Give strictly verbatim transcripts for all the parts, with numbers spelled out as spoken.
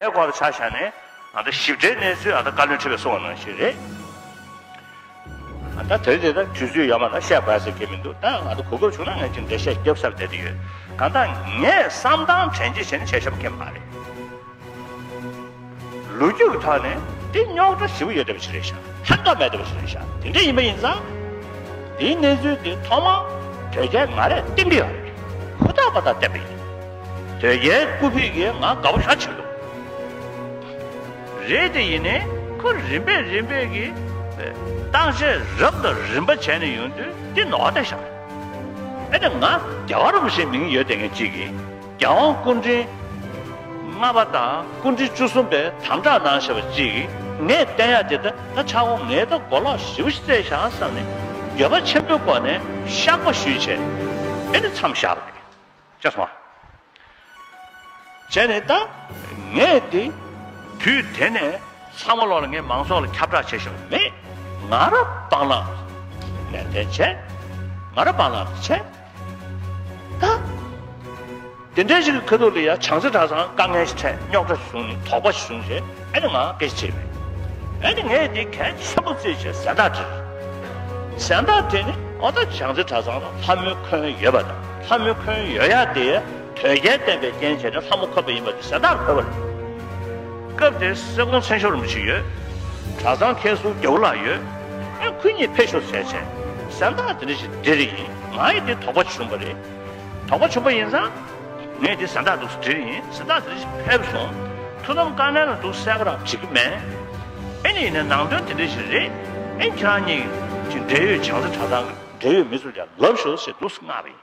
ཨེ་སྐོར་ཆ་བཞག་ནས་ཨ་ད་ཞིབ་ཕྲའི་གནས་ཚུལ་ཨ་ད་བཀའ་བློན་ཁྲི་པས་གསུངས་པ་ནང་བཞིན་རེད། ཨ་ད་དེ་དེ་ད་དུས་ཚོད་ཡོད་མ་ད་བཤད་དགོས་ཟེར་གྱི་མི་འདུག་ད་ང་ད་གོ་སྐབས་བྱུང་ན་ངས་ཅིག་འགྲེལ་བཤད་རྒྱབ་ས་བསྡད་དེ་ཡོད། གང་ལྟར་ངས་བསམ་སྟངས་དྲན་གྱི་བྱས་ནས་བྱས་བཞག་པ་གང་མ་རེད། ལོ་རྒྱུས་ཀྱི་ཐོག་ནས་དེ་རྙོག་དྲ་ཞེ་པོ་ཡོད་བསྡད་པ་ཞིག་རེད་ཤག་ལྷག་དཀའ་མེད་བསྡད་པ་ཞིག་རེད་ཤག་དེ་འདྲ་ཡིན་པ་ཡིན་ཙང་། དེའི་གནས་ཚུལ་དེ་ཐོག་མར་དོལ་རྒྱལ་ང་རས་བསྟན་གྱི་ཡོད་རེད། ཧུར་ཐག་པ་ཐག་བསྟན་པ་ཡིན། དོལ་རྒྱལ་སྐུ་ཕེབས་ཀྱིས་ང་དགའ་པོ་ཞེ་དྲག་བྱུང་འདུག་རེད་དེ་ཡིན་ནའི་ཁོ་རིམ་པས་རིམ་པས་ཀྱིས་བརྟག་དཔྱད་རབ་དང་རིམ་པ་བྱས་ནས་ཡོང་དུས་དེ་ནོར་བསྡད་ཤག་ཨེ་ནི་ང་རྒྱལ་བ་རིན་པོ་ཆེའི་མིང་ཡོད་བསྡད་མཁན་གཅིག་གིས་རྒྱལ་དབང་སྐུ་ཕྲེང་ལྔ་པ་དང་སྐུ་ཕྲེང་བཅུ་གསུམ་པས་དམ་བསྒྲགས་གནང་བཞག་པ་གཅིག་གིས་ངས་བསྟན་ཡག་དེ་ད་ད་ཆག་སྒོ་ངས་ད་གོ་ལོག་ཞེ་པོ་ཞིག་བཙལ་བཞག་བསམ་ནས་འགྱོད་པ་ཆེན་པོའི་སྒོ་ནས་བཤགས་པ་ཞུས་བྱས་ཨེ་ནི་མཚམས་བཞག་པ་རེད། ཤེས་སོང་ཨ། བྱས་ནས་ད་ངས་དེ་དུས་དེ་ནས་ཚང་མ་ལོག་ལ་ངས་མང་ཚོགས་ལ་ཁྱབ་བསྒྲགས་བྱེད་བཞིན་མེད། ང་རང་སྤང་བླང་ནན་ཏན་བྱས། ང་རང་སྤང་བླང་བྱས། ད་དེ་འདྲའི་ཞིག་གི་ཁ་ཐུག་ལ་ཡ་བྱང་རྩེ་གྲྭ་ཚང་དཀའ་ངལ་ཞིག་འཕྲད། རྙོག་དྲ་ཞིག་བྱུང་ནས་དོགས་པ་ཞིག་བྱུང་བྱས་ཨེ་ནི་ང་སྐད་ཆ་བྱས་མེད། ཨེ་ནི་ངས་དེ་གལ་ཆེན་པོ་བརྩིས་བྱས་གཟེངས་རྟགས་བྲིས། གཟེངས་རྟགས་དེ་ནི་ཨོ་ད་བྱང་རྩེ་གྲྭ་ཚང་ལ་ལྷ་མོའི་འཁོན་ཡོད་པ་དང་ལྷ་མོའི་འཁོན་ཡོད་ཡག་དེ། དོལ་རྒྱལ་བསྟན་པའི་རྐྱེན་བྱས་ནས་ལྷ་མོ་འཁོན་པ་ཡིན་པ་དེ་གཟེངས་རྟགས་ཕུལ་བ་རེད། སྐབས་དེར་སྲིད་སྐྱོང་ཚན་ཞབས་རིན་པོ་ཆེ་ཡོད། གྲྭ་ཚང་མཁན་ཟུར་རྒྱ་བོ་ལགས་ཡོད། ཨེ་ཁོ་གཉིས་ཕེབས་ཤོག་ཟེར་བྱས། གཟེངས་རྟགས་དེ་འདྲ་ཞིག་འབྲི་རེ་ཡིན། ང་ཡི་དེ་དོགས་པ་བྱུང་བ་རེད། དོགས་པ་བྱུང་བ་ཡིན་ཙང་། ངས་དེ་གཟེངས་རྟགས་འདུག་སེ་འབྲི་རེ་ཡིན། གཟེངས་རྟགས་དེ་འདྲ་ཞིག་ཕེབས་སོང་། ཐུགས་དམ་བཀའ་ནན་ལ་འདུག་གསལ་པོ་རང་བྱེད་ཀྱི་མེད། ཨེ་ནི་ཡིན་ན་ནང་དོན་དེ་འདྲ་ཞིག་རེད། ཨེ་ཁྱེད་རང་གཉིས་ཀྱི་འབྲེལ་ཡོད་བྱང་རྩེ་གྲྭ་ཚང་གི་འབྲེལ་ཡོད་མི་ཚོ་ཀྱང་ལབ་ཤོག་ཟེར་འདུག་སེ་མངགས་པ་ཡིན།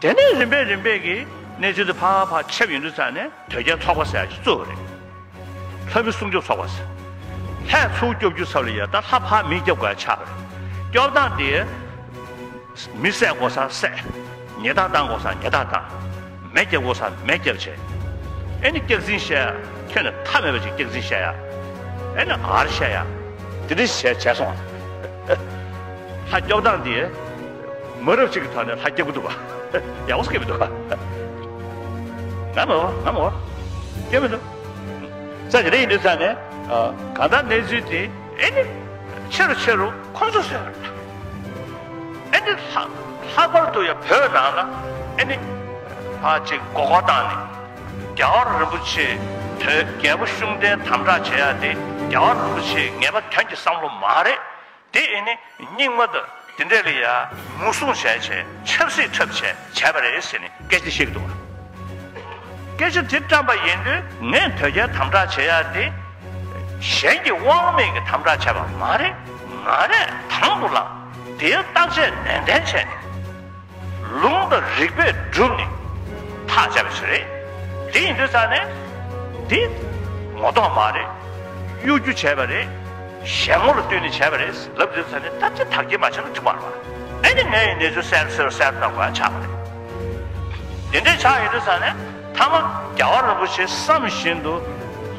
དེ་ནས་རིམ་པས་རིམ་པས་ཀྱིས་གནས་ཚུལ་དེ་ཕར་ཕར་ཁྱབ་ཡོང་དུས་ཙང་ནས་དོལ་རྒྱལ་ཚོགས་པ་ཟེར་ཡག་ཅིག་བཙུགས་པ་རེད། ལྷ་མི་སྲུང་སྐྱོབ་ཚོགས་པ་ཟེར། ལྷས་ཚུར་སྐྱོབ་རྒྱུ་ཚབ་ལ་ཡ་ད་ལྷ་ཕར་མི་སྐྱོབ་དགོས་ཡ་ཆགས་པ་རེད། སྐྱོབ་སྟངས་དེ་མི་བསད་དགོས་སར་བསད། ཉེས་རྡུང་བཏང་དགོས་སར་ཉེས་རྡུང་བཏང་། མེ་བརྒྱབ་དགོས་སར་མེ་བརྒྱབ་བྱས། ཨེ་ནི་སྐྱག་རྫུན་བཤད་ཡ་ཁྱོན་ནས་མཐའ་མེད་པ་ཅིག་སྐྱག་རྫུན་བཤད་ཡ། ཨེ་ནི་ཨར་བཤད་ཡ། དེ་འདྲ་བྱས་བྱས་སོང་། ལྷ་སྐྱོབ་སྟངས་དེ། མ་རབས་ཅིག་གི་ཐོག་ནས་ལྷ་སྐྱོབ་ཀྱི་འདུག་ག་ཡག་པོ་སྐྱོབ་ཀྱི་འདུག་ག་ང་མ་འོ་ང་མ་འོ། སྐྱོབ་མི་འདུག་ས་དེ་འདྲ་ཡིན་དུས་ཙང་ནས། གང་ལྟར་གནས་ཚུལ་དེ་ཨེ་ནི་ཆེ་རུ་ཆེ་རུ་ཁོང་ཚོ་བཟོས་པ་རེད། ཨེ་ནི་ལྷག་ལྷག་པར་དུ་ཡང་བོད་ནང་ལ་ཨེ་ནི་ཕར་ཅིག་མགོ་སྐོར་བཏང་ནས་རྒྱལ་བ་རིན་པོ་ཆེ་དོལ་རྒྱལ་པོ་ཤུགས་ལྡན་དམ་དྲག་བྱེད་ཡ་དེ་རྒྱལ་བ་རིན་པོ་ཆེ་ངེས་པ་དོན་གྱི་བསམ་བློ་མ་རེད། དེ་ཨེ་ནི་རྙིང་མ་དང་དེ་འདྲས་ལ་ཡ་ངོ་སྲུང་བྱས་བྱས་ཆབ་སྲིད་འཁྲབ་བྱས་བྱས་པ་རེད་ཟེར་ནས་སྐད་ཆ་བཤད་ཀྱི་འདུག་བ། སྐད་ཆ་དེ་བཀྲམ་པ་ཡིན་དུས་ངས་དོལ་རྒྱལ་དམ་དྲག་བྱེད་ཡ་དེ་གཞན་གྱི་དབང་མེད་ཀྱི་དམ་དྲག་བྱས་པ་མ་རེད། ང་རས་དང་དུ་བླངས་དེའི་བརྟག་དཔྱད་ནན་ཏན་བྱས་ནས་ལུང་དང་རིགས་པས་བསྒྲུབས་ནས་ཐག་བཅད་པ་ཞིག་རེད། དེ་ཡིན་དུས་ཙང་ནས་འདི་ངོ་ཐོག་མ་རེད། གཡོ་སྒྱུ་བྱས་པ་རེད། ཞལ་ངོ་ལ་ལྟོས་ནས་བྱས་པ་རེད་ལབ་དུས་ཙང་ནས་ད་ཅི་དག་སྐྱེལ་མ་བྱས་ན་འགྲིག་མ་རེད་བ། ཨེ་ནི་ངས་ཡི་གནས་ཚུལ་གསལ་གསལ་གསལ་བཏང་དགོས་ཆགས་པ་རེད། དེ་འདྲས་ཆགས་ཡོང་དུས་ཙང་ནས་མཐའ་མ་རྒྱལ་བ་རིན་པོ་ཆེ་བསམ་བཞིན་དུ་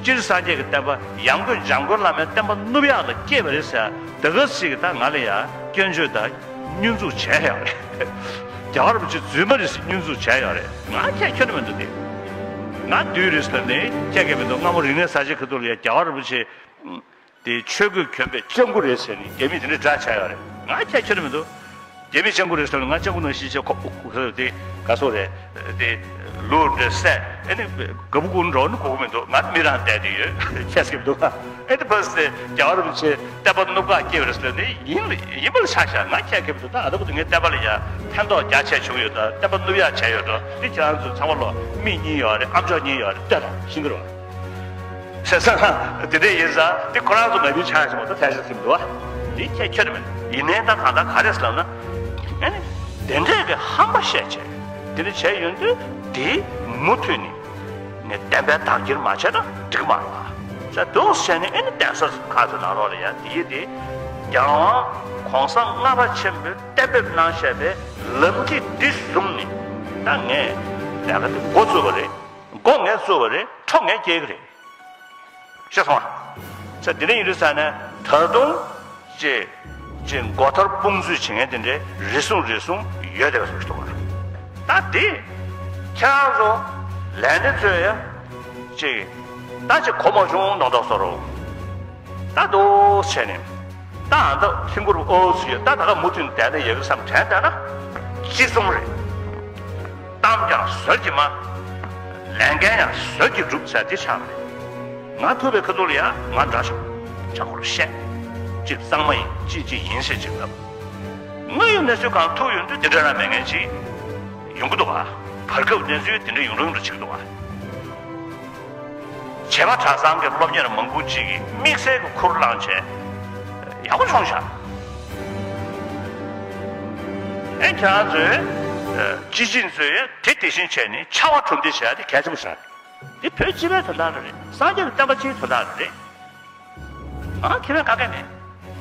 སྤྱིར་སངས་རྒྱས་ཀྱི་བསྟན་པ་ཡང་སྒོས་འཇམ་མགོན་བླ་མའི་བསྟན་པ་བསྣུབ་ཡག་ལ་སྐྱེས་པ་རེད་ཟེར་ད་ག་ཟིག་གི་ད་ང་ལ་ཡ་སྐྱོན་བརྗོད་ད་བསྙོན་འཛུགས་བྱས་ཡོད་རེད། རྒྱལ་བ་རིན་པོ་ཆེ་རྫུན་མ་རེད་ཟེར་བསྙོན་འཛུགས་བྱས་ཡོད་རེད། ང་ཁྱད་ཁྱོན་ནས་མི་འདུག་སྟེ། ང་བདུད་རེད་ཟེར་ནས་ཁྱད་ཁྱད་མི་འདུག་སྔ་མོ་རིག་གནས་གསར་བརྗེ་ཁ་ཐུག་ལ་ཡ་རྒྱལ་བ་རིན་པོ་ཆེ་དེ་ཆོས་གོས་གྱོན་པའི་སྤྱང་ཀི་རེད་ཟེར་ནས་རྒྱ་མིས་དེ་འདྲ་སྒྲ་བྱས་ཡོད་རེད། ང་ཁྱད་ཁྱོན་ནས་མི་འདུག་རྒྱ་མི་སྤྱང་ཀི་རེད་ཟེར་ནས་ང་སྤྱང་ཀི་ནང་བཞིན་བྱས་ཁོ་ཁོ་དེ་ག་སོ་རེད་དེ་ལུག་འདྲ་བསད་ཨེ་ནི་ག་བུ་གུ་འགྲོ་ནི་གོ་གི་མི་འདུག་ང་མི་རང་བསྡད་དེ་ཡོད་ཁྱད་སྐྱེ་མི་འདུག་ཨེ་ནི་ཕ་སི་རྒྱལ་བ་རིན་པོ་ཆེ་བསྟན་པ་བསྣུབ་ག་སྐྱེ་བ་རེད་ཟེར་ནས་ཡིན་ལ་ཡིན་པ་ལ་ཆ་བཞག་ང་ཁྱད་ཁྱད་མི་འདུག་ད་ཨ་ད་བུ་དུ་ངའི་བསྟན་པ་ལ་ཡ་ཕན་ཐོགས་རྒྱ་ཆེ་བྱུང་ཡོད་ད་བསྟན་པ་བསྣུབ་ཡག་བྱས་ཡོད་འགྲོ་འདི་ཁྱེད་རང་ཚོ་ཚང་མ་ལོ་མིག་གཉིས་ཡོད་རེད་ཨ་མཆོག་གཉིས་ཡོད་རེད་ལྟོས་དང་ཤིང་གི་རོ། བྱས་ཙང་དེ་འདྲ་ཡིན་ཙང་དེ་ཁོ་རང་ཚོ་མ་ཡིན་ཆགས་ཡོང་ད་ཐལ་ཤ་ཟིན་འདུག་བ། དེ་ཁྱད་ཁྱོད་མེད་ཡིན་ནའི་ད་གང་ལྟར་ག་རེ་ཟེར་ལབ་ན། ཨ་ནི་དེ་འདྲས་ཀྱི་ཧམ་པ་བཤད་བྱས་དེ་འདྲ་བྱས་ཡོང་དུས་དེ་མུ་མཐུད་ནས་ནས་བདེན་པའི་བདག་གྱེར་མ་བྱས་ན་འགྲིག་མ་རེད་བ། ཟེར་འདུག་བྱས་ནས་ཨ་ནི་གདན་ས་ཁག་ཚོ་ནང་ལོགས་ལ་ཡང་དེ་ཡི་དེ་རྒྱལ་དབང་གོང་ས་ལྔ་པ་ཆེན་པོས་གཏན་འབེབས་གནང་བཞག་པའི་ལམ་ཁྲིད་འདི་བཟུང་ནས་ད་ངས་ལས་ཀ་དེ་འགོ་བཙུགས་པ་རེད། མགོ་ངས་བཙུགས་པ་རེད། ཁྲོ་ངས་སྐྱེལ་གི་རེད། ཤེས་སོང་ཨ། ས་དེ་འདྲ་ཡིན་དུས་ས་ནས་ད་དུང་ཅེ་ཅེ་མགོ་ཐར་དཔུང་འཛུལ་བྱེད་མཁན་དེ་འདྲའི་རེ་ཟུང་རེ་ཟུང་ཡོད་བསྡད་པ་ཞིག་འདུག་ག་ད་དེ་ཁྱེད་རང་ཚོ་ལས་སྣེ་ཚོས་ཡ་ ཅིག་ད་ཅིག་གོ་མ་བྱུང་མདོག་མདོག་བཟོ་རོགས། ད་འདུག་བྱས་ནས། ད་ཨ་མདའ་ལྷིང་པོར་ཨོ་ཟེར་ཡོད། ད་ད་ག་མུ་མཐུད་བསྡད་ན་ཡག་གི་བསམ་དྲན་བསྡད་ན། ཅི་གསུང་རེད། གཏམ་ཀྱང་ཟོལ་གྱིས་སྨྲ། ལས་འགན་ཡང་ཟོལ་གྱིས་སྒྲུབ་ཟེར་འདི་ཆགས་རེད། ང་ཐུབ་པའི་ཁ་ཐུག་ལ་ཡ་ང་འདྲ་ཤོག་ཆ་ཁོ་རུ་བཤད། ཅིག་གཙང་མ་ཡིན་ཅིག་ཅིག་ཡིན་ཟེར་ཅིག་ལབ། དངོས་ཡོད་གནས་ཚུལ་གང་ཐུག་ཡོང་དུས་འདི་འདྲ་རང་མེད་མཁན་ཅིག་ཡོང་གི་འདུག་ག་བར་སྐབས་གནས་ཚུལ་འདི་འདྲ་ཡོང་རུང་ཡོང་རུང་ཅིག་འདུག་ག་བྱས་པ་གྲྭ་ཚང་གི་སློབ་གཉེར་མང་པོ་ཅིག་གིས་དམིགས་བསལ་གྱི་ཁུར་བླངས་བྱས་ཡག་པོ་བྱུང་ཤག་ཨེ་ཁྱེད་རང་ཚོས་སྤྱི་བྱིངས་ཚོས་དེ་དེ་བཞིན་བྱས་ནས་ཕྱར་བ་གྲུ་འདེགས་བྱས་ཏེ་གལ་ཆེན་པོ་ཞིག་རེད། འདི་བོད་སྤྱི་པའི་དོན་དག་རེད། སངས་རྒྱས་ཀྱི་བསྟན་པ་སྤྱིའི་དོན་དག་རེད། ང་ཁྱེད་རང་ག་གེ་མེད།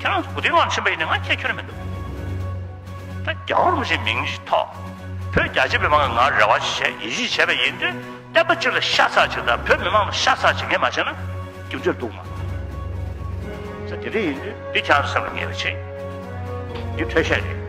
ཁྱེད་རང་ཚོ་གོ་དེའི་དབང་ཕྱིན་པ་ཡིན་ན་ང་ཁྱེད་ཁྱོད་རང་མི་འདུག་ད་རྒྱལ་བ་རིན་པོ་ཆེའི་མིང་ཞིག་ཐོགས། བོད་རྒྱ་ཆེ་བའི་མང་ང་རེ་བ་བྱས་ཡིད་ཆེས་བྱས་པ་ཡིན་དུས་བསྟན་པ་སྤྱི་ལ་ཤ་ཚ་ཅིག་དང་བོད་མི་མང་ལ་ཤ་ཚ་ཅིག་ངས་མ་བྱས་ན་རྒྱུ་མཚན་འདུག་མ། ས་དེ་འདྲ་ཡིན་དུས་འདི་ཁྱེད་རང་ཚོ་སེམས་ལ་ངེས་པ་བྱེད། འདི་འཕྲོས་བཤད་རེད།